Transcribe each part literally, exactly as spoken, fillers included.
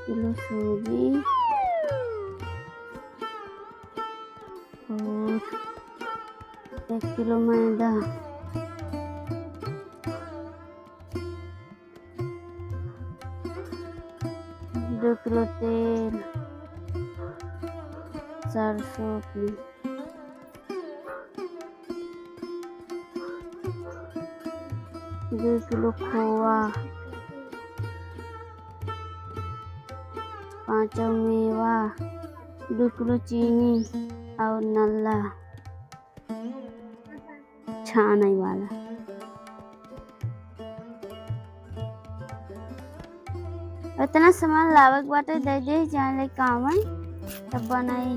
किलो सूजी और एक किलो मैदा, दो किलो तेल, सरसों की दो किलो खोआ, पाँचों मेवा, दो किलो चीनी और नल्ला छाने वाला। इतना सामान लावे के बाटे, दे दे, जाए ले काम है, तब बनाई।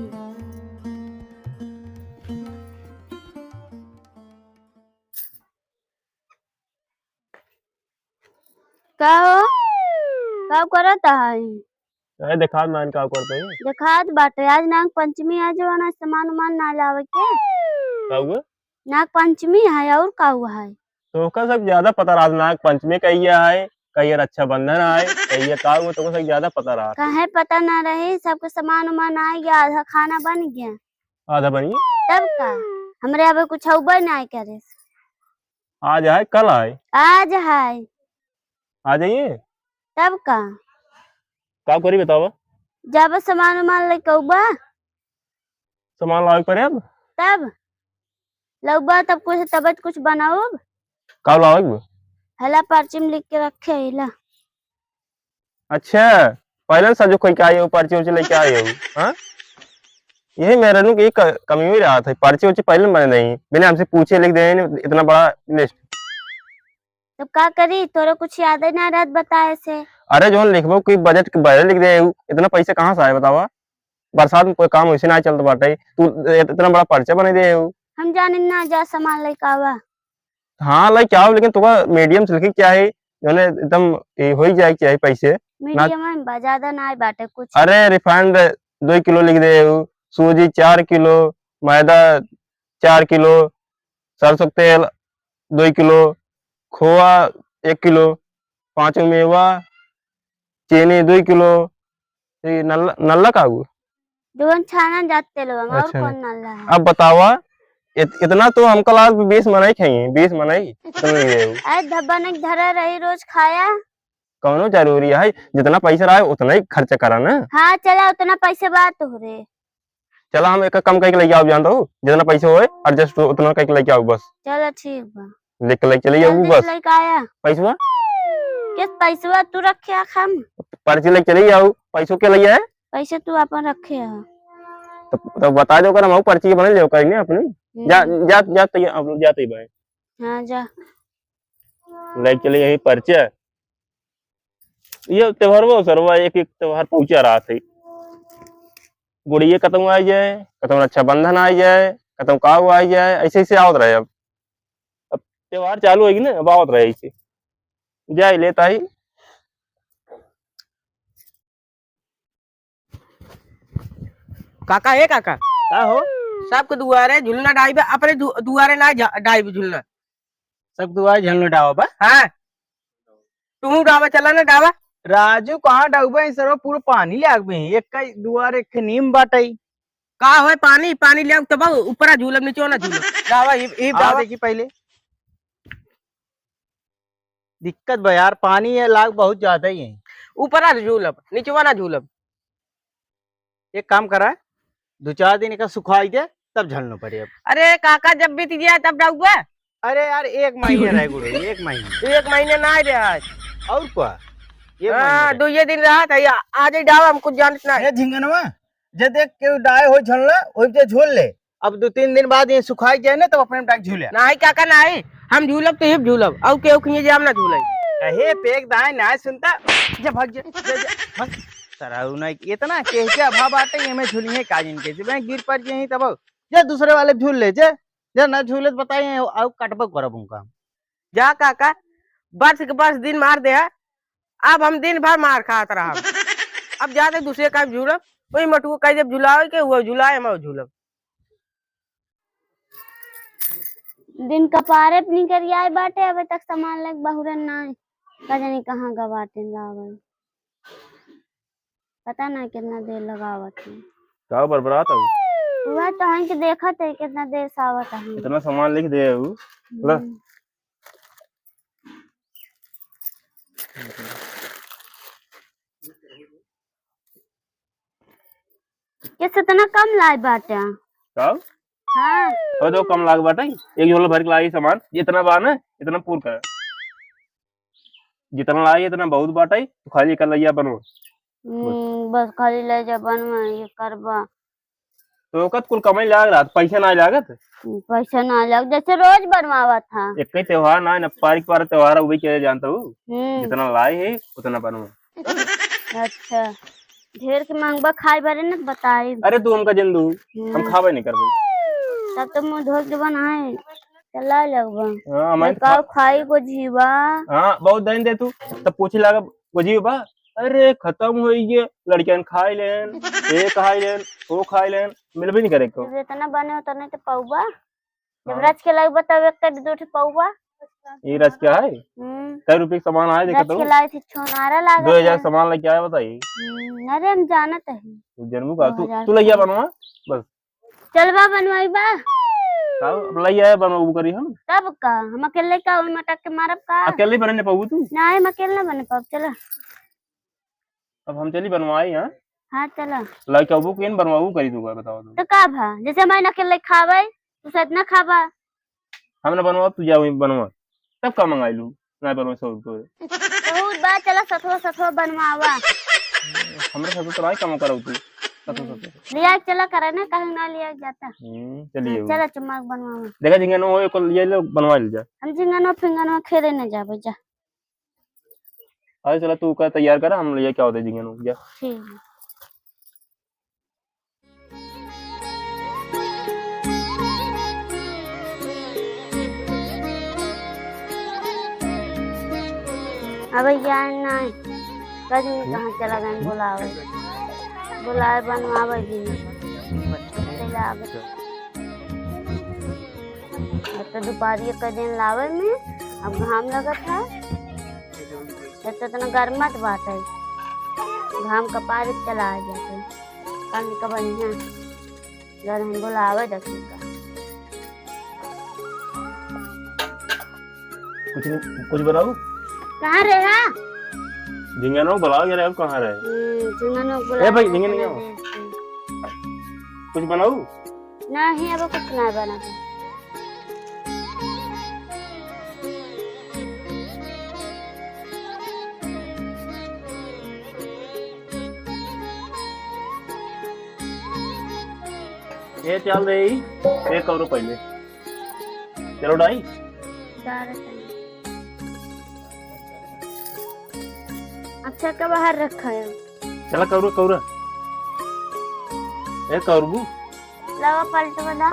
का हो? का करत है? अरे देखात मान का करत है? देखात बाटे, आज नाग पंचमी है, जो ना सामान उमान ना लावे के। का हुआ? नाग पंचमी है, और का हुआ है? तो ओकर सब ज्यादा पता रहा, नाग पंचमी कहिया है, कहिया रक्षाबंधन आए, कहिया का हुआ, तो ओकर सब ज्यादा पता रहा। काहे पता ना रही, सबके सामान उमान आ गया, आधा खाना बन गया। आधा बन गया? तब का, हमरे अब कुछ उबे ना करे। आज आए, कल आए? आज आए। आ जाइए। तब का? का करी बतावा? जाबा सामान उमान लेके उबा। सामान लावे के पड़े अब? तब लउबा तब कुछ, तब कुछ बनाउब। का लावे के बा? हला पर्ची में लिख के रखे हला। अच्छा, पहले से जो कोई का आए हो, पर्ची उर्ची लेके आए हो, हाँ? यही मेहरानू की क-, कमी हुई रहा था, पर्ची उर्ची पहले बने नहीं, बिना हमसे पूछे लिख दे इतना बड़ा लिस्ट। तब का करी, तोरा कुछ याद ही ना रहत बताए से। अरे, जौन लिखबो कि बजट के बहरे लिख दे, इतना पैसा कहाँ से आए बतावा? बरसात में कोई काम वैसे ना चलत बाटे, तू इत-, इतना बड़ा पर्चा बने दे। हम जाने ना, जा सामान लेके आवा। हाँ, लेके आओ, लेकिन तोका मीडियम से लिखे के चाही, जौने एकदम ये हो ही जाए के चाही पैसे। ना मीडियम में बा, ज्यादा ना आए बाटे कुछ। अरे, रिफाइंड दो किलो लिख दे, सूजी चार किलो, मैदा चार किलो, सरसों के तेल दो किलो, खोआ एक किलो, पाँचों मेवा, चीनी दो किलो, ये नल्ला, नल्ला का हुआ? जवन छाना जात तेलवा में, और अच्छा। कौन नल्ला है? अब बतावा, इत-, इतना तो हमका लाग बीस मनई खाई, बीस मनई, इतना ले गए हो। अरे धब्बा नहीं धरा रही, रोज खाया। कौनो जरूरी है, जितना पैसा रहा है, उतना ही खर्चा करा ना। हाँ, चला, उतना पैसे बात हो रे। चला, हम एक काम करके लेके आओ, जानता हूँ, जितना पैसा होए, adjust उतना करके लेके आओ बस। चला, ठीक बा। लेके, लेके चले जाऊ बस। लेके आया। पैसवा? किस पैसवा तू रखे हम? पर्ची लेके चले जाऊ, पैसों के लिए है? पैसे तू अपन रखे है। तो, तो बता दो, कर हम पर्ची के बने ले, कर ने अपने। हम्म। जा, जा, जा, तो ये, अब जाते ही भाई। हाँ, जा। लेके चले यही पर्चा। ये त्योहार वो सरवा एक, एक त्योहार पहुंचा रहा थे। गुड़िया कतौ आ जाए, कतौ रक्षाबंधन आ जाए, कतौ काऊ आ जाए, ऐसे, ऐसे आवत रहे। अब, अब त्योहार चालू होगी ना, अब आवत रहे ऐसे। जाए लेता ही। काका, ए काका। का हो? सबके दुआरे झुलना डाइबे, अपने दु-, दुआरे ना जा-, डाइबे झुलना। सब दुआरे झुलना डावा बा? हाँ। तू डावा चला ना डावा। राजू, कहाँ डाउबे? सरवा पूरा पानी ले आगबे। एक का दुआरे एक नीम बाटई। का होए पानी, पानी ले आउ तब ऊपरा झूलब, निचवा ना झूलब। डावा, ई, ई आवा डावा। देखी पहले। दिक्कत बा यार, पानी ये लाग बहुत ज्यादा ही है। ऊपरा झूलब, निचवा ना झूलब। एक काम करा, दो चार दिन एका सुखाई दे, तब झलनो पड़े अब। अरे काका, जब बीत जाए तब डाउबा। अरे यार, एक महीने रह गुड़ो, एक महीने। एक महीने ना रहा। और का? एक हाँ, महीने रह। दो ये दिन रहा था, या, आज ही डावा, हम कुछ जानत ना। ये झिंगनवा, जे देख के डाए हो झलना, वही पे झोल ले। अब दो तीन दिन बाद ये सुखाई जाए ना, तब अपने डाक झूले। नाही काका, नाही, हम झूलब तो ही झूलब, और केहू खिए जाम ना झूले। अहे, पेक दाए ना सुनता, जा भाग जा, जा, जा, भाग। सराऊ ना, इतना केह के अभाव बाटे, ये में झूली है का जिनके, जब गिर पड़ जाए तब, जा दूसरे वाले झूल ले, जा, जा ना झूले तो बताइए, और कटबो करब उनका। जा काका, बस के बस दिन मार दे है, अब हम दिन भर मार खात रहब। अब जाते दूसरे का झूलब, वही मटुआ कह जब झुलावे के, वो झुलाए, हम झूलब। दिन कपारे पे निकल आए बाटे, अबे तक सामान लेके बहुरन ना आए। का जानी कहाँ गवाटे लावल। पता ना कितना देर लगावत है। का बरबरात हऊ? वह तो हम के देखत है कितना देर से आवत है। इतना सामान लिख दे हऊ। ला। हम्म। किस इतना कम लाए बाटे? का? हाँ। और तो कम लाग बाटे, एक झोला भर के लाई सामान, जितना बा ना, इतना पूर कर। जितना लाई, इतना बहुत बाटे, तू खाली कर लइया बनो। हम्म, बस खाली ले जा बनवा, ये करबा। तो ओकत कुल कमाई लाग रहा, पैसा ना लागत? पैसा ना लाग, जैसे रोज बनवावत हा। एक ही त्योहार ना, ना पारिक पार त्योहार, वही के जानता हूँ। हम्म। जितना लाई है, उतना बनवा। अच्छा, ढेर के मांगबा खाए बारे न बताई। अरे तू हमका जिन दू, हम हम्म। खाबे नहीं करबे। तब तो मुंह धो के बनाए, चला लगबा। हाँ, हमारे मैं का खाई को जीवा। हाँ, बहुत दिन दे तू, तब पूछे लागा, को जीवा, अरे खत्म हो गए, लड़कियन खाई लेन, ये खाई लेन, वो खाई लेन, मिलबे नहीं करे को। जब इतना बने उतने तो पौबा। जब हाँ। रच के लगबा तब एक कट दो ठे पौबा। ये रच क्या है? हम्म। कई रुपए के सामान आए देखा रच तो? के लाए थे, छोनारा लागत दो हजार है। सामान लेके आए बताई। हम्म, अरे हम जानत है। तू जनबू का? तू, दो हजार तू लइया सामान। बनवा, बस। चलबा बनवाई बा। का? अब लइया बनवाबू करी हम। तब का? हम अकेले का ओई मटक के मारब का? अकेले बने न पाबू तू? ना, हम अकेले ना बने पाब, चला। अब हम चली बनवाई, हाँ? हाँ, चला। लइका अबू केन बनवाबू करी तू, बताओ तो। तो का भा? जैसे मैं अकेले खावे, तू साथ ना खाबा। हम ना बनवा, तू जा वहीं बनवा। तब का मंगाई लू? ना बनवा सौ रुपये। बहुत बा, चला सतवा, सतवा बनवावा। हमरा साथ तो ना काम करौ तू। सतवा, हम्म। सतवा। लिया चला करे ना, कहीं ना लिया जाता। हम्म, चलिए। हाँ, चला चुम्मा बनवावा। देखा झिंगनो हो, एक लिया ले, बनवा ले जा। हम झिंगनो फिंगनो खेले न जाबे, जा। अरे चला, तू का तैयार करा, हम लेके आओ दे झिंगनो, जा। ठीक है। अब यार ना, कहीं कहाँ चला गए बुलावे, बुलावे बनवावे भी नहीं। चला अब। अब तो दुपहरिया के दिन लावे में, अब घाम लगत है, जब तो इतना गर्मत बाटे, घाम कपार चला जाते, पानी का बढ़िया, जब हम बुलावे दस का। कुछ, कुछ बनाऊ? कहाँ रहे हा? झिंगनो बुलाओ यार, अब कहाँ रहे? हम्म, झिंगनो ए भाई, बुलाओ, झिंगनो। कुछ बनाऊ? नहीं, अब कुछ ना बना। ये चल रही, एक और पहले। चलो डाई। जा रहे हैं। अच्छा, का बाहर रखा है? चला कौरा, कौरा। ए कौरबू। लावा पलटवा दा।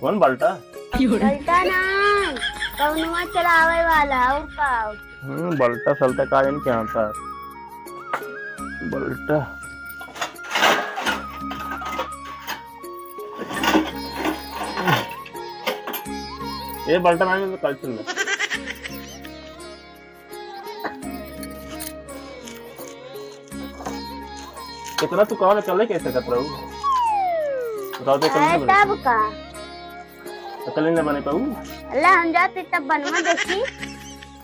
कौन बल्टा? बल्टा ना, कौनवा चलावे वाला, और का? हम्म, बल्टा सल्टा का जानी क्या था? बल्टा। ए बल्टा ना, मैं कल चल। कितना तू काम अकेले कैसे करत रहू? बताओ तो, अकेले अरे, नहीं बने। तब का? अकेले नहीं बने पाऊ? अल्लाह, हम जाते तब बनवा देखी।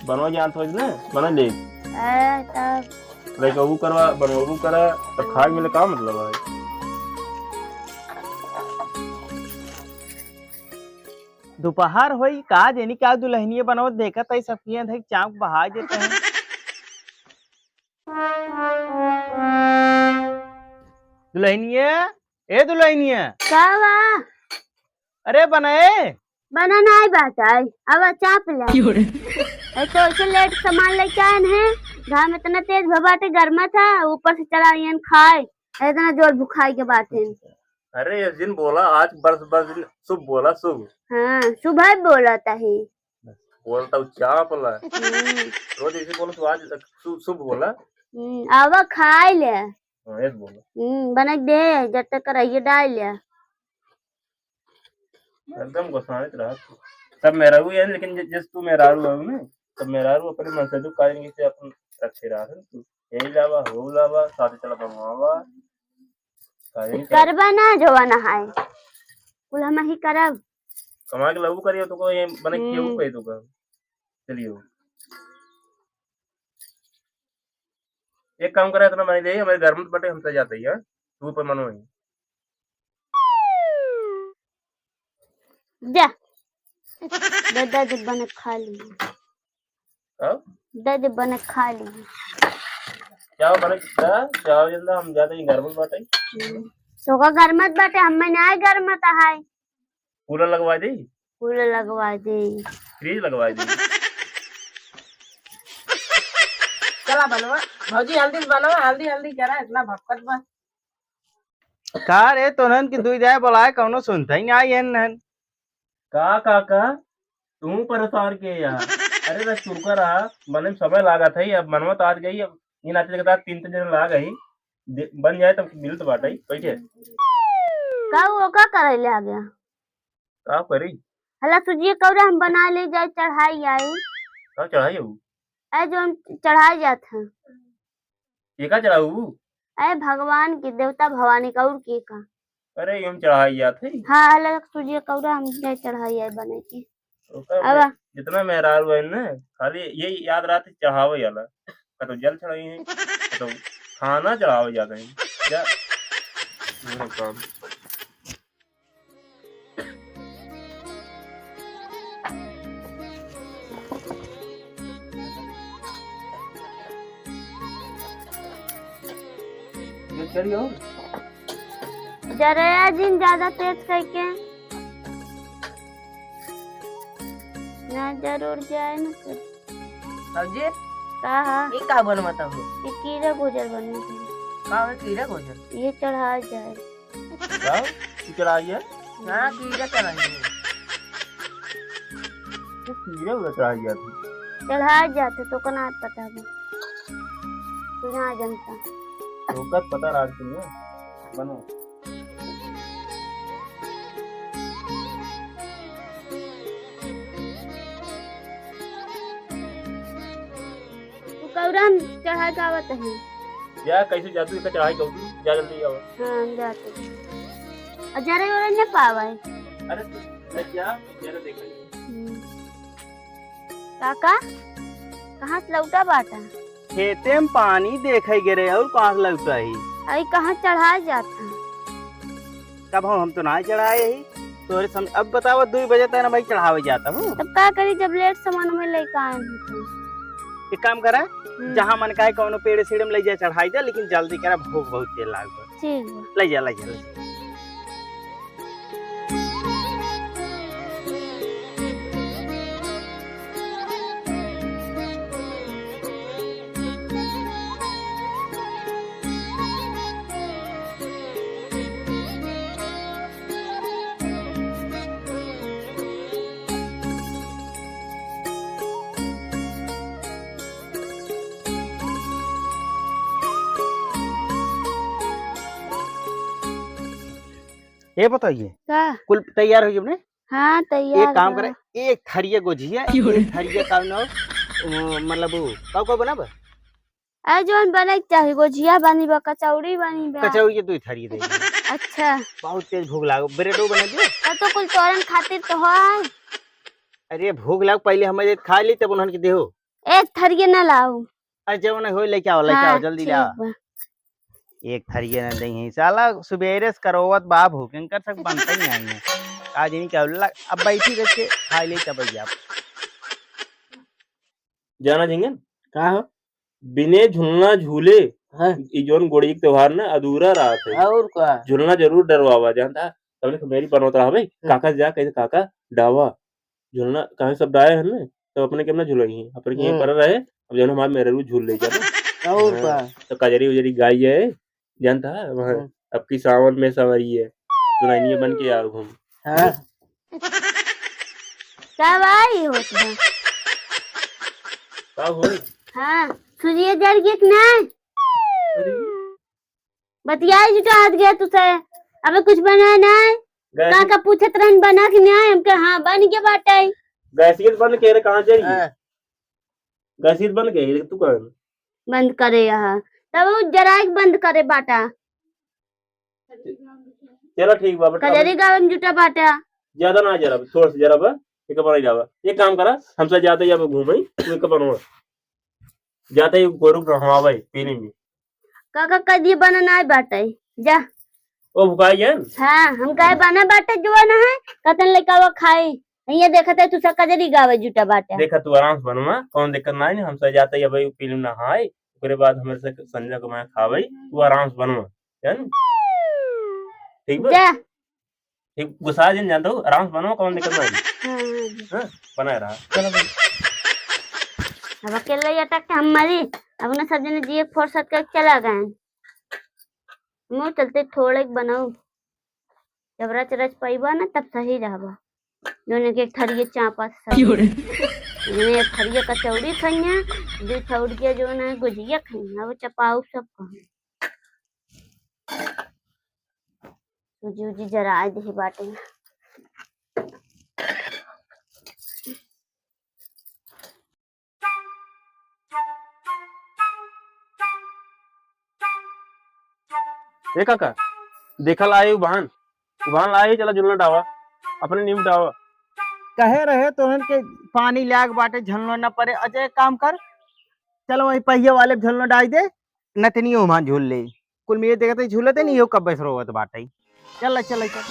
बनवा जानत हो ना, बना ले। अरे, तब। लाइक वो करवा, बनवाबू करा, तो खाए मिले का मतलब है? दोपहर होई, का जेनी का दुल्हनिया बनवत देखत आई, सब किया धई चाप बहा देते हैं। दुल्हनिया, ए दुल्हनिया। का बा? अरे बनाए। बना नाई बात आई, अब चाप ले। क्यों रे? ए तो ऐसे लेट सामान लेके आए हैं, घाम इतना तेज भबाटे गर्मा था, ऊपर से चला आइयन खाए, इतना जोर भुखाई के बात है। अरे, ये जिन बोला, आज बरस बरस दिन शुभ बोला, शुभ। हाँ, शुभ है बोला ताही। बोलता हूँ, चाप ला। हम्म। रोज ऐसे बोलो तो आज शु-, शुभ बोला। हम्म, आवा खाए ले। हाँ, ये बोलो। हम्म, बना के दे, जब तक कराइए डाल ले। एकदम गोसाइत रहा तू। सब मेहरारू है, लेकिन जि-, जिस तू मेहरारू है ना, सब मेहरारू अपने मन से तू काहेंगे से अपन रखे रहा है तू। यही लावा, हो लावा, साथे चला बनवावा। काहे नहीं करबा ना, जवा नहाए। कुल हम ही करब। कमा के लाऊ करियो तो को ये बने हम्म। केहू कह दूंगा। चलियो। एक काम करा, इतना मने दे, हमरे घर में तो बटे, हम तो जाते ही, हाँ? तू पर मनो ही। जा। दे, दे, दे, बने खा ली। हाँ? दे, दे, बने खा ली। क्या बने, क्या? क्या हो जाता, हम जाते ही घर में बटे। हम्म। तो का घर में बटे, हम में नहीं घर में तो है। कूलर लगवा दे। कूलर लगवा दे। फ्रिज लगवा दे। चला बनवा, भौजी हल्दी से बनवा, हल्दी हल्दी करा, इतना भक्कत बा। का रे, तोनन के दुई दाय बोलाए, कौनो सुनता ही ना आई हन। का, का, का? तू परेशान के यार? अरे, बस चुप कर रहा, मने समय लागत है, अब मनवा तो आज गई, अब ये नाते के साथ तीन, तीन जन लाग गई, दे-, बन जाए तो मिलत बाटे, बैठे। का वो का करे ले आ गया? का करी? हला सुजिए कौरा हम बना ले जाए, चढ़ाई आई। का चढ़ाई हो? ए, जो हम चढ़ाई जात हैं। ये का चढ़ाऊ? ए, भगवान की, देवता भवानी का, और के का? अरे, ये हम चढ़ाई जात है। हाँ, हला सुजिए कौरा हम जाए चढ़ाई आई बने के। ओकर अब में जितना मेहरारू है ना, खाली यही याद रहती चढ़ावे वाला। कतो जल चढ़ाई है, कतो खाना चढ़ावे जाते हैं। जा, मेरा काम। ये चढ़ी हो? जरा जिन ज्यादा तेज करके। ना जरूर जाए ना कर। भौजी, का हा? ई का बनवत हो? ई कीड़ा गोजर बनवत है। का है कीड़ा गोजर? ये चढ़ा जाए। का? ई चढ़ा जाए? हाँ, कीड़ा चढ़ा जाए। ये कीड़ा उड़ा चढ़ा जाए। चढ़ा जाते तो कना पता है। तू ना जानता। तो कब पता रात को बनो। तू कौरा हम चढ़ा के आवत है। जा, कैसे जातू, इतना चढ़ाई कौतू, जा जल्दी आवा। हाँ, हम जाते हैं। और जरा और न पावा है। अरे तू, अरे जा, जरा देख ले। हम्म। काका, कहाँ से लौटा बाटा? खेते में पानी देखे गे रहे, और कहाँ से लौटा ही? आई कहाँ चढ़ा जाता? तब हम, हम तो ना चढ़ाए ही। तोरे सम-, अब बतावा, दुई बजे तक ना भाई चढ़ावे जाता हूँ। तब का करी, जब लेट सामान में लेके आए हैं तो? एक काम करा, हम्म। जहाँ मन का है, कौनो पेड़ सीढ़ में ले जा, चढ़ाई दे, लेकिन जल्दी करा, भूख बहुत तेज लाग बा। ठीक बा। ले जा, ले जा, ले जा। ये बताइए, का? कुल तैयार हो गए अपने? हाँ, तैयार एक काम बा। करे, एक थरिया गोझिया, एक थरिया का ना, अ, मतलब वो, का, का बनाबा? अरे, जौन बने के चाही, गोझिया बनी बा, कचौड़ी बनी बा। कचौड़ी के दुई थरिया दे। अच्छा। बहुत तेज भूख लागो, ब्रेडो बना दियो। तब तो कुल तोरन खातिर तो है। अरे, भूख लाग, पहले हम ये खा ली, तब उन्हन के देहो। एक थरिया ना लाओ। अरे, जवन होई, लेके आओ, लेके आओ, हाँ, जल्दी ठीक लाओ। बा। एक थरिया ना दई है, साला सुबेरे से करोवत बा भूख, इनकर सब बनते ही नहीं है। का जानी क्या होला, अब बैठी रह के खा ले तब आप। जाना झिंगन? का हो? बिने झुलना झूले, हाँ। ई जौन गोड़ी के त्योहार ना अधूरा रहत है। और का? झुलना जरूर डरवावा, जानता? तब ले मेरी बनवत रहा भाई, हाँ। काका से जा, कहे, "काका, डावा।" झुलना, कहाँ सब डाए हैं ना, तब अपने के ना झुलई हैं, अपने के यहीं हम्म। पर रहे, अब जौन हमारे मेहरारू झूल ले जाना। और हाँ, का? तो कजरी उजरी गाई है, जानता है, वहाँ हम्म। अब की सावन में सवारी है, दुल्हनिया बन के आओ हम। हाँ। का भाई होत बा? का होई? हाँ, सूर्य जर गया कि नहीं? अरे। बतियाई जुटा हाथ गया तुसे, अबे कुछ बना नहीं? गैस का का पूछत रहन बना कि नहीं? हमके हाँ बन गया बाटे। गैसियत बन के रे, कहाँ जाई? हाँ। गैसियत बन के रे, तू कहाँ? बंद करे यहाँ। तब उ जराए के बंद करे बाटा। चला ठीक बा, but अब कजरी गावे में जुटा बाटा। ज्यादा ना जरा, थोड़ा सा जरा बा, एक बार जावा। एक काम करा, हमसे जाते ही अब घूमे, तू एक बार ओढ़। जाते ही गोरू नहवावे पीली में। काका कदी बना ना बाटे, जा। ओ भुखाई है? हाँ, हम कहे बना बाटे जो ना है, कतन लेके आवा खाई। ये देखत है तू सब कजरी गावे जुटा बाटे। देखा तू आराम से बनवा, कौन दिक्कत ना है, हमसे जाते ही अब पीली में नहाए, ओकरे बाद हमरे से संजय को मैं खावे, तू आराम से बनवा, जान? ठीक बा? जा। ठीक, गुस्सा जिन जानता हूँ, आराम से बनवा, कौन दिक्कत ना है। हाँ, हाँ, जी। हाँ, बनाए रहा। चलो भाई। अब अकेले ही अटक के हम मरी, अब ना सब जने जिए फुर्सत करके चला गए। मुँह चलते थोड़े के बनाऊ, जब रच रच पाइबा ना तब सही रहबा। जोने के एक थरिये चापा सब। क्यों रे? जोने एक थरिये कचौड़ी खइया, दू थरिये जोने गुजिया खइया, अब चपाऊ सब कहूँ। सूजी उजी जराए देहे बाटे। ए काका, देखल आए उबान, उबान लाए, चला झुलना डावा, अपने नीम डावा। कहे रहे तोहन के पानी लाग बाटे, झुलना न पड़े। अच्छा, एक काम कर, चलो वही पहिया वाले पे झुलना डाल दे, नतनी उबान झूल ले। कुल में ये देखते झूलते नहीं हो, कब से रोवत बाटे। चल, चल, चल।